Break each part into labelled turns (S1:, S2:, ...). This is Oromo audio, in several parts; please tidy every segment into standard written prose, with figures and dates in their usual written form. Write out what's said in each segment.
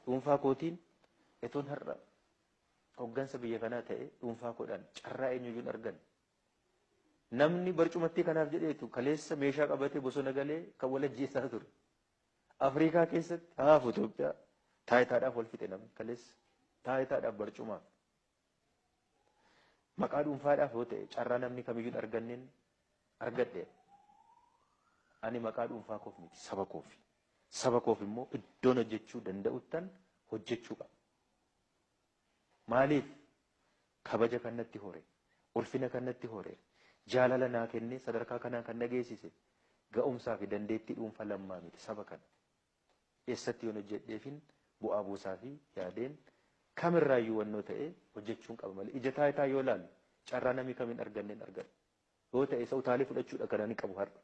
S1: Dhuunfaa kootiin etoon har'a hoggansa biyya kanaa ta'e dhuunfaa koodhaan carraa eenyuyyuu hin arganne. Namni barcumattii kanaaf jedheetu kaleessa meeshaa qabatee bosona galee kan wal ajjeesaa ture. Afrikaa keessatti haafu Itoophiyaa taayitaadhaaf wal fixe namni kaleessa taayitaadhaaf barcumaaf. Maqaa dhuunfaadhaaf yoo ta'e carraa namni kamiyyuu hin arganneen argadhe. Ani maqaa dhuunfaa koof miti, saba koofi. Saba koof immoo iddoon hojjechuu danda'uttan hojjechuu qaba. Maaliif kabaja kan natti hore, ulfina kan natti hore, jaalala naa kennee sadarkaa kanaan kan na geessise ga'umsaa fi dandeettii dhuunfaa Lammaa miti, saba kana. Eessatti yoon hojjedheefin bu'aa buusaa fi yaadeen kamirraayyuu wannoo ta'e hojjechuun qaba malee ija taayitaa yoo laalu carraa namni kamiin arganneen argadha. Yoo ta'e isa utaalee fudhachuudha kan ani qabu har'a.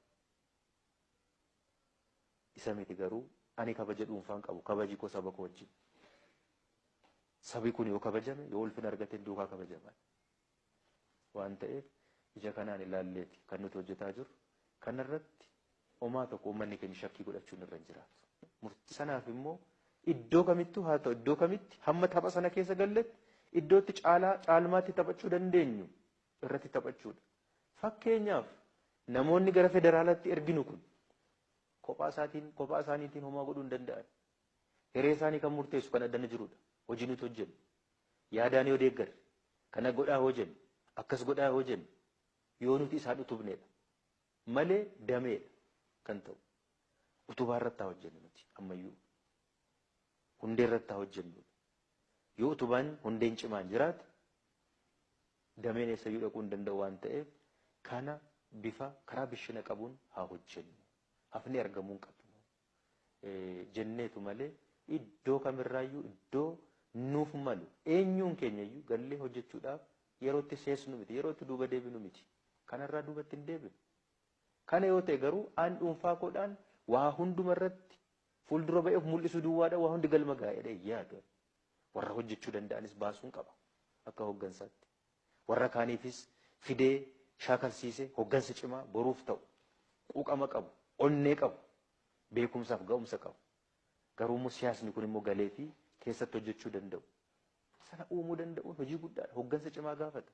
S1: Isa miti garuu ani kabaja dhuunfaan qabu, kabaji koo saba koo wajjin. Sabi kun yoo kabajame, yoo ulfina argate duukaa kabajama. Waan ta'eef ija kanaan ilaalleeti kan nuti hojjetaa jirru. Kanarratti homaa tokko uummanni keenya shakkii godhachuun irra hin jiraatu. Murtii sanaaf immoo iddoo kamittuu haa ta'u iddoo kamitti hamma tapha sana keessa galletti iddootti caalaa caalmaatti taphachuu dandeenyu irratti taphachuudha. Fakkeenyaaf namoonni gara federaalaatti erginu kun kophaa isaaniitiin homaa godhuu hin danda'an. Hiree isaanii kan murteessu kan addana jirudha. Hojii nuti hojjennu. Yaadaan yoo deeggarre, kana godhaa hoo jennu, akkas godhaa hoo jennu, yoo nuti isaan utubneedha. Malee dameedha kan ta'u. Utubaa irratti haa hojjennu nuti ammayyuu. Hundee irratti haa hojjennu. Yoo utubaan hundeen cimaan jiraate dameen eessayyuu dhaquu hin danda'u waan ta'eef kana bifa karaa bishina qabuun haa hojjennu. Hafni argamuu hin qabnu. Jenneetu malee iddoo kamirraayyuu iddoo nuuf malu eenyuun keenyayyuu gallee hojjechuudhaaf yerootti seesnu miti, yerootti duuba deebinu miti. Kanarraa duubatti hin deebinu. Kana yoo ta'e garuu aan dhuunfaa koodhaan waa hundumarratti fuuldura ba'eef mul'isu duwwaadha waa hundi galma gaa'edha yaadu. Warra hojjechuu danda'anis baasuun qaba akka hoggansaatti. Warra kaaniifis fidee shaakalsiisee hoggansa cimaa boruuf ta'u quuqama qabu, onnee qabu, beekumsaaf ga'umsa qabu. Garuu immoo siyaasni kun immoo galee fi keessatti hojjechuu danda'u. Sana uumuu danda'uun hojii guddaadha. Hoggansa cimaa gaafata.